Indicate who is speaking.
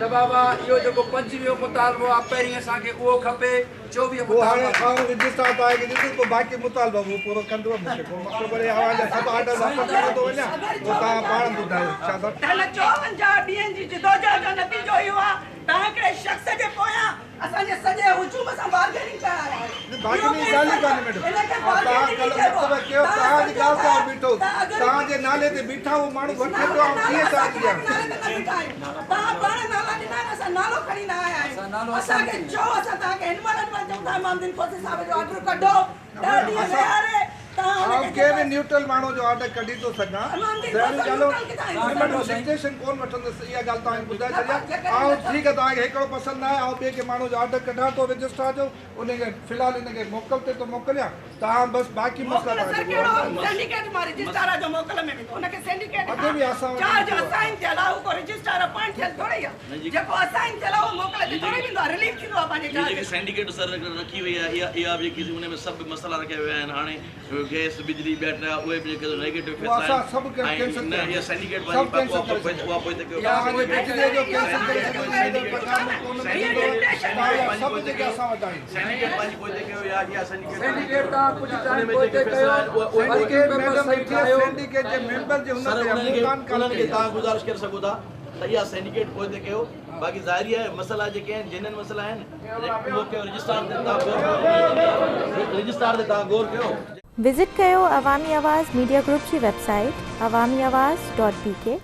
Speaker 1: ته بابا اهو جيڪو پنجويهون مطالبو آ پهرين اسان کي اهو کپي 24
Speaker 2: پوء هاڻي
Speaker 1: مطالبا
Speaker 2: آئون رجسٽرار توهان کي ڏيندس پوء باقي مطالبا هو پورو ڪندو مون کي ڪو مسئلو ڪونهي اوهان جا سڀ آرڊر واپس کڻي ٿو وڃان پوء توهان پاڻ ٻڌايو شاهه صاحب.
Speaker 3: ته هن 54 ڏينهن جي جدوجهد جو نتيجو اهو آ ته هڪڙي شخص جي پويان اسان جي سڄي هجوم سان بارگيننگ ڪري آيا آهيو.
Speaker 2: نه بارگيننگ جي ڳالهه ئي ڪانهي ميڊم توهان ڪلهه مڪتب ڪيو توهان جي ڳالهه تي آئون بيٺو هوس توهان جي نالي تي بيٺا اهو ماڻهو وٺي پيو آئون ڪيئن چارج ڏيان.
Speaker 3: توهان پاڻ نالا ڏنا آهن اسان نالو کڻي نه آيا آهيون اسان کي چئو اسان توهان کي هن مهل هن مهل چئون ٿا امام الدين کوسي صاحب جو آرڊر ڪڍو 10 ڏينهن ويهاري توهان
Speaker 2: آئون
Speaker 3: ان کي
Speaker 2: ڪنهن به نيوٽرل ماڻهو جو آرڊر ڪڍي ٿو سگهان ظاهري ڳالهه نه ميڊم ڊڪٽيشن ڪونه وٺندس اها ڳالهه توهان کي ٻڌائي ڇڏيان آئون ٺيڪ آهي توهان کي هڪڙو پسند نه آهي آئون ٻئي ڪنهن ماڻهو جو آرڊر ڪڍان ٿو رجسٽرار جو ان کي في الحال ان کي موڪل تي ٿو موڪليان توهان بس باقي مسئلا
Speaker 3: موڪل
Speaker 2: توهان
Speaker 3: سر
Speaker 2: کي
Speaker 3: ڪهڙو
Speaker 2: ٻڌائيندس.
Speaker 3: سينڊيڪيٽ مان رجسٽرار جو موڪل ۾ ويندو ان کي سينڊيڪيٽ
Speaker 2: اڳي
Speaker 3: کان
Speaker 2: به اسان وٽ
Speaker 3: چارج
Speaker 2: ايندو آهي.
Speaker 3: اسائن ٿيل آهي هو ڪو رجسٽرار اپائنٽ ٿيل ٿوري آهي جيڪو اسائن ٿيل آهي اهو موڪل تي ٿوري ويندو آهي رليف ٿيندو آهي پنهنجي
Speaker 4: هي
Speaker 3: چارج
Speaker 4: جيڪي سينڊيڪيٽ سر رکي وئي آهي اها اها به جيڪي ان ۾ سڀ مسئلا رکيا ويا آهن هاڻي گئس بجلي ٻيا ٽيا اهي به جيڪي نيگيٽو
Speaker 2: اهو
Speaker 4: فيصلا
Speaker 2: اسان
Speaker 4: آهن
Speaker 2: سڀ
Speaker 4: ۽
Speaker 2: ڪينسل
Speaker 4: نه
Speaker 2: ڪيا
Speaker 4: اها سينڊيڪيٽ
Speaker 2: سڀ
Speaker 4: پنهنجي
Speaker 2: ڪينسل ڪري
Speaker 4: اها
Speaker 2: ڇڏيا
Speaker 4: اها پوئتي ڪيو
Speaker 2: توهان جي بجلي جو ڪينسل ڪري ڇڏيو ان جو پگهار ۾ ڪونه ملندو توهان جا سڀ جيڪي اسان وٽ آهن.
Speaker 4: سينڊيڪيٽ پنهنجي پوئتي ڪيو يا اها سينڊيڪيٽ
Speaker 1: سينڊيڪيٽ تان ڪجهه
Speaker 4: ان
Speaker 1: ٽائيم
Speaker 4: ۾
Speaker 1: پوئتي
Speaker 4: جيڪي
Speaker 1: ڪيو
Speaker 4: فيصلا آهن اهي
Speaker 1: ورڪنگ
Speaker 2: سينڊيڪيٽ
Speaker 1: پيپر
Speaker 2: ميڊم
Speaker 1: صحيح
Speaker 2: بيٺي آهي
Speaker 1: ٺاهيو.
Speaker 2: سينڊيڪيٽ جي ميمبر جي هن
Speaker 4: سر
Speaker 2: تي آهي
Speaker 4: انهن
Speaker 2: مون
Speaker 4: کي
Speaker 2: ڪانه ڳالهه
Speaker 4: انهن کي
Speaker 2: ڪئي آهي.
Speaker 4: توهان گذارش ڪري سگهو ٿا ته اها سينڊيڪيٽ پوئتي ڪيو باقي ظاهري آهي مسئلا جيڪي آهن جنھن مسئلا آهن اهو ڪيو رجسٽرار تي توهان غور ڪيو رجسٽرار تي توهان غور ڪيو.
Speaker 5: وزٽ ڪيو عوامي آواز ميڊيا گروپ جي website Awami Awaz dot B K.